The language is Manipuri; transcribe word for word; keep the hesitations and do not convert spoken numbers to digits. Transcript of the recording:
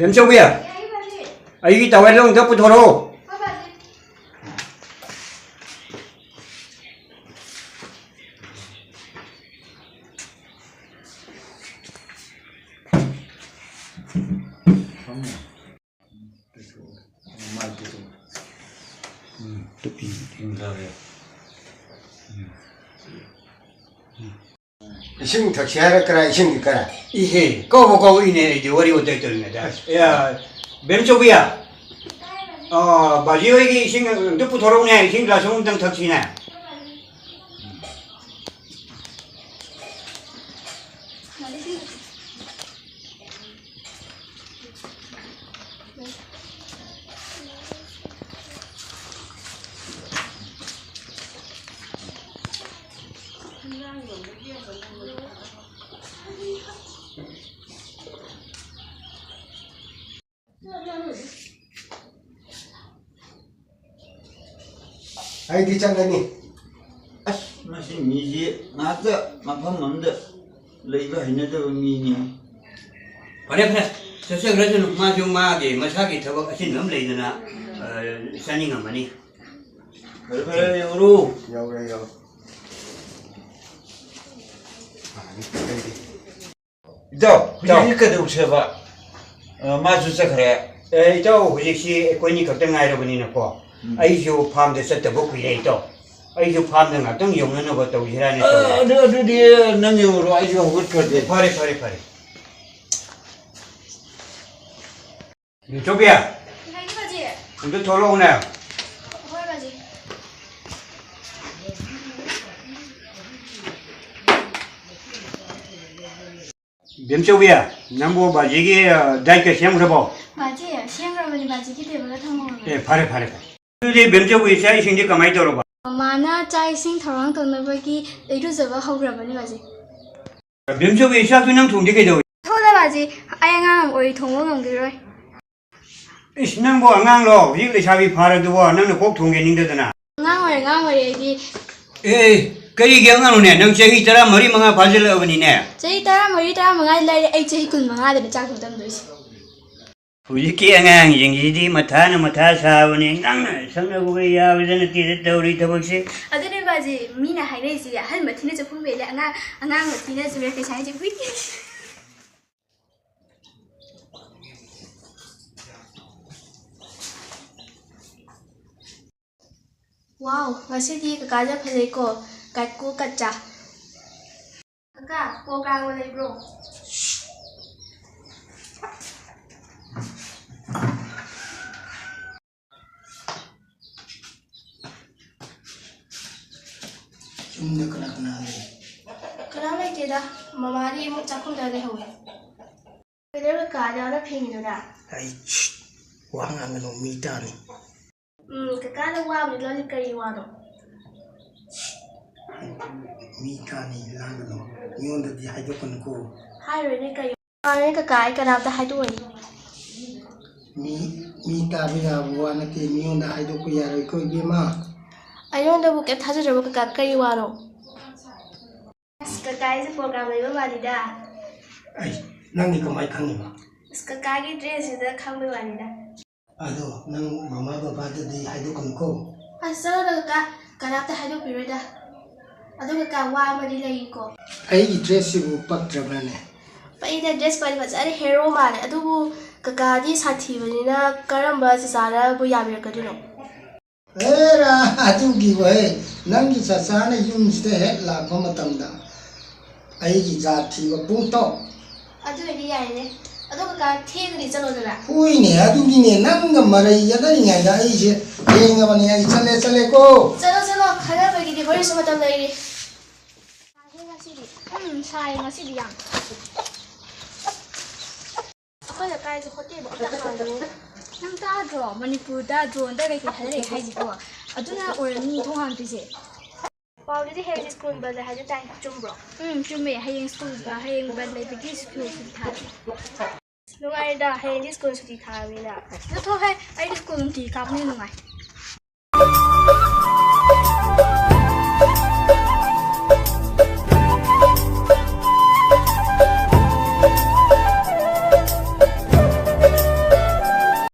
ꯕꯦꯝꯆꯧꯕꯤ, ꯑꯩꯒꯤ ꯇꯋꯦꯜꯗꯣ ꯑꯝꯇ ꯄꯨꯊꯣꯔꯛꯑꯣ꯫ ꯏꯁꯤꯡ ꯊꯛꯁꯦ ꯍꯥꯏꯔ ꯀꯔꯥꯏ ꯏꯁꯤꯡꯗꯤ ꯀꯔꯥꯏ? ꯏꯍꯦ, ꯀꯧꯕ ꯀꯧꯏꯅꯦ ꯑꯩꯗꯤ ꯋꯥꯔꯤ ꯋꯥꯇꯥꯏ ꯇꯧꯔꯤꯉꯩꯗ꯫ ꯑꯦ, ꯕꯦꯝꯆꯧꯕꯤ, ꯑ, ꯕꯥꯖꯤ ꯍꯣꯏꯒꯤ ꯏꯁꯤꯡ ꯑꯝꯇ ꯄꯨꯊꯣꯔꯛꯎꯅꯦ, ꯏꯁꯤꯡ ꯒ꯭ꯂꯥꯁ ꯑꯃꯇꯪ ꯊꯛꯁꯤꯅꯦ꯫ ꯑꯩꯗꯤ ꯆꯠꯂꯅꯤ꯫ ꯑꯁ, ꯃꯁꯤ ꯃꯤꯁꯤ ꯉꯥꯏꯍꯥꯛꯇ ꯃꯐꯝ ꯑꯃꯗ ꯂꯩꯕ ꯍꯩꯅꯗꯕ ꯃꯤꯅꯤ꯫ ꯐꯔꯦ, ꯐꯔꯦ, ꯆꯠꯆꯈ꯭ꯔꯁꯅꯨ꯫ ꯃꯥꯁꯨ ꯃꯥꯒꯤ ꯃꯁꯥꯒꯤ ꯊꯕꯛ ꯑꯆꯤꯟꯕ ꯑꯃ ꯂꯩꯗꯅ, ꯑ, ꯆꯠꯅꯤꯡꯉꯝꯃꯅꯤ꯫ ꯐꯔꯦ, ꯐꯔꯦ, ꯌꯧꯔꯣ꯫ ꯌꯧꯔꯦ, ꯌꯧꯔꯦ꯫ ꯏꯇꯥꯎ, ꯏꯇꯥꯎ꯫ ꯍꯧꯖꯤꯛ ꯀꯩꯗꯧꯁꯦꯕ? ꯑ, ꯃꯥꯁꯨ ꯆꯠꯈ꯭ꯔꯦ꯫ ꯑꯦ, ꯏꯇꯥꯎ, ꯍꯧꯖꯤꯛꯁꯤ ꯑꯩꯈꯣꯏꯅꯤ ꯈꯛꯇ ꯉꯥꯏꯔꯕꯅꯤꯅꯀꯣ, ꯎꯝ꯫ ꯑꯩꯁꯨ ꯐꯥꯝꯗ ꯆꯠꯇꯕ ꯀꯨꯏꯔꯦ, ꯏꯇꯥꯎ꯫ ꯑꯩꯁꯨ ꯐꯥꯝꯗ ꯉꯥꯛꯇꯪ ꯌꯧꯅꯅꯕ ꯇꯧꯁꯤꯔꯥꯅ ꯑ, ꯇꯧꯕ꯫ ꯑꯗꯨ, ꯑꯗꯨꯗꯤ ꯅꯪ ꯌꯧꯔꯣ, ꯑꯩꯁꯨ ꯍꯧꯒꯠꯈ꯭ꯔꯒꯦ꯫ ꯐꯔꯦ, ꯐꯔꯦ, ꯐꯔꯦ꯫ ꯕꯦꯝꯆꯧꯕꯤ, ꯂꯩꯅꯤ, ꯕꯥꯖꯤ꯫ ꯑꯝꯇ ꯊꯣꯛꯂꯛꯎꯅꯦ꯫ ꯍꯣꯏ, ꯕꯥꯖꯤ꯫ ꯕꯦꯝꯆꯧꯕꯤ, ꯅꯪꯕꯨ ꯕꯥꯖꯤꯒꯤ, ꯑ, ꯗꯥꯏꯠꯀ ꯁꯦꯝꯈ꯭ꯔꯕꯣ? ꯕꯥꯖꯤ, ꯁꯦꯝꯈ꯭ꯔꯕꯅꯤ, ꯕꯥꯖꯤꯒꯤ ꯇꯦꯕꯜꯗ ꯊꯝꯍꯧꯔꯕꯅꯤ꯫ ꯑꯦ, ꯐꯔꯦ, ꯐꯔꯦ, ꯐꯔꯦ꯫ ꯑꯗꯨꯗꯤ ꯕꯦꯝꯆꯧꯕꯤ, ꯆꯥꯛ ꯏꯁꯤꯡꯗꯤ ꯀꯃꯥꯏꯅ ꯇꯧꯔꯕ? ꯃꯃꯥꯅ ꯆꯥꯛ ꯏꯁꯤꯡ ꯊꯧꯔꯥꯡ ꯇꯧꯅꯕꯒꯤ ꯏꯔꯨꯖꯕ ꯍꯧꯈ꯭ꯔꯕꯅꯤ, ꯕꯥꯖꯤ꯫ ꯕꯦꯝꯆꯧꯕꯤ, ꯆꯥꯛꯇꯨ ꯅꯪ ꯊꯣꯡꯗꯤ ꯀꯩꯗꯧꯏ? ꯊꯣꯛꯂꯦ, ꯕꯥꯖꯤ, ꯑꯩ ꯑꯉꯥꯡ ꯑꯃ ꯑꯣꯏꯔꯤ, ꯊꯣꯡꯕ ꯉꯝꯈꯤꯔꯣꯏ꯫ ꯏꯁ, ꯅꯪꯕꯨ ꯑꯉꯥꯡꯂꯣ? ꯍꯧꯖꯤꯛ ꯂꯩꯁꯥꯕꯤ ꯐꯥꯔꯗꯨꯕꯣ? ꯅꯪꯅ ꯀꯣꯛ ꯊꯣꯡꯒꯦ ꯅꯤꯡꯗꯗꯅ? ꯑꯉꯥꯡ ꯑꯣꯏꯔꯦ, ꯑꯉꯥꯡ ꯑꯣꯏꯔꯦ ꯑꯩꯗꯤ꯫ ꯑꯦ, ꯀꯔꯤꯒꯤ ꯑꯉꯥꯡꯅꯣꯅꯦ? ꯅꯪ ꯆꯍꯤ ꯇꯔꯥꯃꯔꯤ ꯃꯉꯥ ꯐꯥꯖꯤꯜꯂꯛꯑꯕꯅꯤꯅꯦ꯫ ꯆꯍꯤ ꯇꯔꯥꯃꯔꯤ, ꯇꯔꯥꯃꯉꯥ ꯂꯩꯔꯦ, ꯑꯩ ꯆꯍꯤ ꯀꯨꯟꯃꯉꯥꯗꯅꯦ ꯆꯥꯛ ꯊꯣꯡ ꯇꯝꯗꯣꯏꯁꯦ꯫ ꯍꯧꯖꯤꯛꯀꯤ ꯑꯉꯥꯡꯁꯤꯡꯁꯤꯗꯤ ꯃꯊꯥꯅ ꯃꯊꯥ ꯁꯥꯕꯅꯦ, ꯉꯥꯡꯅ ꯁꯛꯅꯕꯒ ꯌꯥꯕꯗ ꯅꯠꯇꯦꯗ ꯇꯧꯔꯤ ꯊꯕꯛꯁꯦ꯫ ꯑꯗꯨꯅꯦ ꯕꯥꯖꯤ, ꯃꯤꯅ ꯍꯥꯏꯅꯩꯁꯦ ꯑꯍꯜ ꯃꯊꯤꯅ ꯆꯥꯛꯈꯨꯝ ꯍꯦꯜꯂꯦ, ꯑꯉꯥꯡ, ꯑꯉꯥꯡ ꯃꯊꯤꯅ ꯆꯨꯔꯦ ꯀꯩꯁꯥ ꯍꯥꯏꯁꯦ꯫ ꯍꯨꯏ꯫ ꯋꯥꯎ, ꯉꯁꯤꯗꯤ ꯀꯀꯥꯁꯦ ꯐꯖꯩꯀꯣ, ꯀꯠꯀꯨ ꯀꯠꯆꯥ꯫ ꯀꯀꯥ, ꯀꯣ ꯀꯥꯡꯕ ꯂꯩꯕ꯭ꯔꯣ? ꯌꯨꯝꯗ ꯀꯅꯥ ꯀꯅꯥ ꯂꯩ? ꯀꯅꯥꯝ ꯂꯩꯇꯦꯗ, ꯃꯃꯥꯗꯤ ꯑꯃꯨꯛ ꯆꯥꯛꯈꯨꯝꯗ ꯂꯩꯍꯧꯋꯦ꯫ ꯀꯩꯗꯧꯔꯦ ꯀꯀꯥ, ꯑꯗꯨꯛ ꯌꯥꯝꯅ ꯐꯦꯡꯉꯤꯗꯨꯅ? ꯑꯩ, ꯁ꯭ꯁ, ꯋꯥ ꯉꯥꯡꯒꯅꯨ, ꯃꯤ ꯇꯥꯅꯤ꯫ ꯎꯝ, ꯀꯀꯥꯅ ꯋꯥꯕꯨꯗꯤ ꯂꯣꯜꯂꯤ, ꯀꯔꯤ ꯋꯥꯅꯣ? ꯃꯤ ꯇꯥꯅꯤ, ꯂꯥꯡꯒꯅꯨ꯫ ꯃꯤꯉꯣꯟꯗꯗꯤ ꯍꯥꯏꯗꯣꯛꯀꯅꯨꯀꯣ꯫ ꯍꯥꯏꯔꯣꯏꯅꯦ, ꯀꯔꯤ ꯋꯥꯅꯣ ꯀꯀꯥ, ꯑꯩ ꯀꯅꯥꯝꯇ ꯍꯥꯏꯗꯣꯛꯑꯣꯏ꯫ ꯃꯤ, ꯃꯤ ꯇꯥꯕ ꯌꯥꯕ ꯋꯥ ꯅꯠꯇꯦ, ꯃꯤꯉꯣꯟꯗ ꯍꯥꯏꯗꯣꯛꯄ ꯌꯥꯔꯣꯏꯀꯣ, ꯏꯕꯦꯝꯃ꯫ ꯑꯩꯉꯣꯟꯗꯕꯨ ꯀꯩꯝ ꯊꯥꯖꯗ꯭ꯔꯕꯣ ꯀꯀꯥ, ꯀꯔꯤ ꯋꯥꯅꯣ? ꯑꯁ, ꯀꯀꯥ, ꯑꯩꯁꯦ program ꯂꯩꯕ ꯃꯥꯜꯂꯤꯗ꯫ ꯑꯩ, ꯅꯪꯗꯤ ꯀꯃꯥꯏ ꯈꯪꯉꯤꯕ? ꯑꯁ, ꯀꯀꯥꯒꯤ dress ꯁꯤꯗ ꯈꯪꯕꯩ ꯋꯥꯅꯤꯗ꯫ ꯑꯗꯣ ꯅꯪ ꯃꯃꯥ ꯕꯕꯥꯗꯗꯤ ꯍꯥꯏꯗꯣꯛꯀꯅꯨꯀꯣ꯫ ꯑꯁ, ꯆꯠꯂꯣꯗ ꯀꯀꯥ, ꯀꯅꯥꯝꯇ ꯍꯥꯏꯗꯣꯛꯄꯤꯔꯣꯏꯗ꯫ ꯑꯗꯣ ꯀꯀꯥ, ꯋꯥ ꯑꯃꯗꯤ ꯂꯩꯔꯤꯀꯣ꯫ ꯑꯩꯒꯤ dress ꯁꯤꯕꯨ ꯄꯛꯇ꯭ꯔꯕ꯭ꯔꯅꯦ? ꯄꯛꯏꯗ, dress ꯄꯛꯏ, ꯐꯖꯔꯦ, hero ꯃꯥꯜꯂꯦ꯫ ꯑꯗꯨꯕꯨ ꯀꯀꯥꯗꯤ ꯁꯥꯊꯤꯕꯅꯤꯅ ꯀꯔꯝꯕ ꯆꯆꯥꯅꯕꯨ ꯌꯥꯕꯤꯔꯛꯀꯗꯣꯏꯅꯣ? ꯑꯦꯔꯥ, ꯑꯗꯨꯒꯤ ꯋꯥꯍꯩ, ꯅꯪꯒꯤ ꯆꯆꯥꯅ ꯌꯨꯝꯁꯤꯗ ꯍꯦꯛ ꯂꯥꯛꯄ ꯃꯇꯝꯗ ꯑꯩꯒꯤ ꯖꯥꯠ ꯊꯤꯕ ꯄꯨꯡꯇꯣꯛ꯫ ꯑꯗꯨ ꯑꯣꯏꯗꯤ ꯌꯥꯏꯅꯦ꯫ ꯑꯗꯣ ꯀꯀꯥ, ꯊꯦꯡꯉꯗꯤ ꯆꯠꯂꯣꯗꯅ꯫ ꯍꯣꯏꯅꯦ, ꯑꯗꯨꯒꯤꯅꯦ, ꯅꯪꯒ ꯃꯔꯩ ꯌꯦꯠꯅꯔꯤꯉꯩꯗ ꯑꯩꯁꯦ ꯊꯦꯡꯉꯕꯅꯦ, ꯑꯩ ꯆꯠꯂꯦ, ꯆꯠꯂꯦꯀꯣ꯫ ꯆꯠꯂꯣ, ꯆꯠꯂꯣ, ꯈꯟꯅꯕꯒꯤꯗꯤ ꯍꯣꯔꯦꯟꯁꯨ ꯃꯇꯝ ꯂꯩꯔꯤ꯫ ꯁꯥꯏꯍꯦ ꯉꯁꯤꯗꯤ꯫ ꯎꯝ, ꯁꯥꯏ ꯉꯁꯤꯗꯤ ꯌꯥꯝ꯫ ꯑꯩꯈꯣꯏ ꯂꯩꯀꯥꯏꯁꯦ ꯍꯣꯇꯦꯜꯕꯨ ꯑꯝꯇ ꯍꯥꯡꯗ꯭ꯔꯦ꯫ ꯅꯪ ꯇꯥꯗ꯭ꯔꯣ? ꯃꯅꯤꯄꯨꯔꯗ drone ꯗ ꯀꯩꯀꯩ ꯍꯥꯏꯔꯛꯑꯦ ꯍꯥꯏꯁꯤꯕꯣ? ꯑꯗꯨꯅ ꯑꯣꯏꯔꯝꯅꯤ ꯊꯣꯡ ꯍꯥꯡꯗ꯭ꯔꯤꯁꯦ꯫ ꯄꯥꯎꯗꯗꯤ ꯍꯌꯦꯡꯁꯦ ꯁ꯭ꯀꯨꯜ ꯕꯟꯗ ꯍꯥꯏꯗꯣ ꯇꯥꯏ, ꯆꯨꯝꯕ꯭ꯔꯣ? ꯎꯝ, ꯆꯨꯝꯃꯦ꯫ ꯍꯌꯦꯡ ꯁ꯭ꯀꯨꯜ, ꯑ, ꯍꯌꯦꯡ ꯕꯟꯗ ꯂꯩꯕꯒꯤ ꯁ꯭ꯀꯨꯜ ꯁꯨꯇꯤ ꯊꯥꯔꯤ꯫ ꯅꯨꯡꯉꯥꯏꯔꯦꯗ, ꯍꯌꯦꯡꯗꯤ ꯁ꯭ꯀꯨꯜ ꯁꯨꯇꯤ ꯊꯥꯔꯕꯅꯤꯅ꯫ ꯆꯠꯊꯣꯛꯍꯦ, ꯑꯩꯗꯤ ꯁ꯭ꯀꯨꯜ ꯅꯨꯡꯇꯤꯒꯤ ꯀꯥꯕꯅ ꯅꯨꯡꯉꯥꯏ꯫